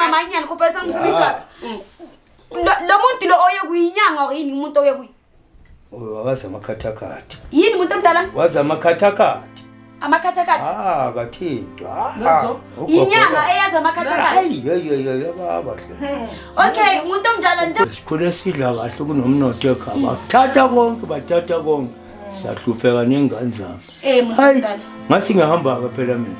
Manyana kopa sa mosebetsi wa ka. Lo muntu lo oye kuyinyanga or yini umuntu oye kuyi? Wazi amakhathakhathi. Yini umuntu omdala? Wazi amakhathakhathi. Amakhathakhathi. Ah, kathintwa. Nazo. Yinyanga eyazi amakhathakhathi. Hayi, hey hey hey baba hle. Okay, umuntu omdala nje. Sikhule sidla kahle kunomnotho ekhaya. Bathatha konke, bathatha konke. Siyahlupheka nengane zami. Eh muntu Hayi, omdala. ngase ngihamba-ke phela mina.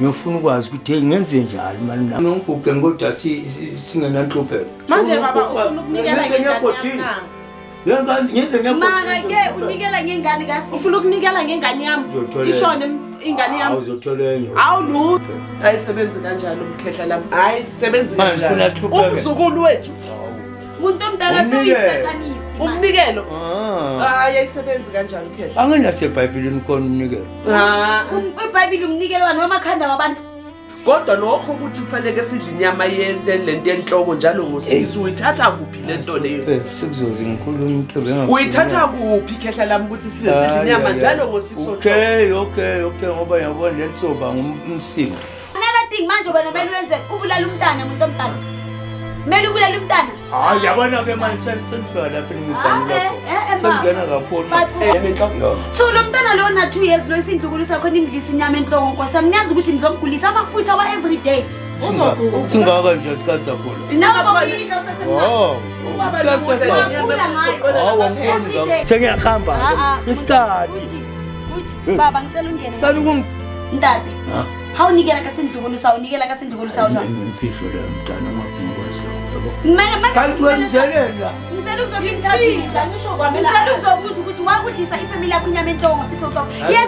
Ngiyofuna ukwazi ukuthi hey ngenze njani mani mina. Nongiguge kodwa singenanhlupheko. Manje baba ufuna ukunikela ngengane yami na? Ngize Mara ke unikela ngengane kasisi. Ufuna ukunikela ngengane yami? Uzothola Ishone ingane yami. Uzothola enye. Awu lutho. Ayisebenzi kanjalo umkhehla lami. Ayisebenzi Manje kanjalo. ufuna sihlupheke. Umzukulu wethu. Umuntu omdala Umnikelo. soyisatanist. Umnikelo. Ah. Hayi ayisebenzi kanjalo khehla. Anginasebhayibhelini khona umnikelo. Ah. IBhayibheli umnikelo wani wamakhanda wabantu. Kodwa lokho ukuthi kufanele sidle inyama yento lento yenhloko njalo ngosisi uyithatha kuphi lento leyo? Eh, sekuzoze ngikhulume into bengakhuluma. Uyithatha kuphi khehla lami ukuthi size sidle inyama njalo ngo-6 o'clock? Okay, ngoba yabona le lizoba ngumsindo. Another thing manje wena kumele wenze ubulala umntana umuntu omdala. Kumele ubulale umntana. Hayi yabona ke manje senifika lapha Ah, engikhona eh, lapho. eh, Sengingena kakhulu. But- Yo. So lo mntana lo na 2 years lo isindlukulu sakho nimdlisa inyama enhloko nkosi. Amniyazi ukuthi nizomgulisa amafutha wa every day. Singaka nje sikasakhula. Nawe bawuyidla usasemncane. Oh. Ubaba lo udla le nyama Ukhula ngayo. egoqela Hawu ngamaphepha. Every day. Sengiyahamba. Ah, ah. Isikhathi. Uthi baba ngicela ungene. Sani kum Ntate. Ha? Ha o nikela ka sendlukulu sawo, unikela ka sendlukulu sawo jwang? Imfihlo le mntana ngakwazi yabo. Mina manje Kanti wenzelela. Ngicela ukuzoku-interview. Ngisho kwamela. Ngicela ukuzobuza ukuthi wakudlisa ifamily yakho inyama enhloko ngo-6 o'clock. Yes.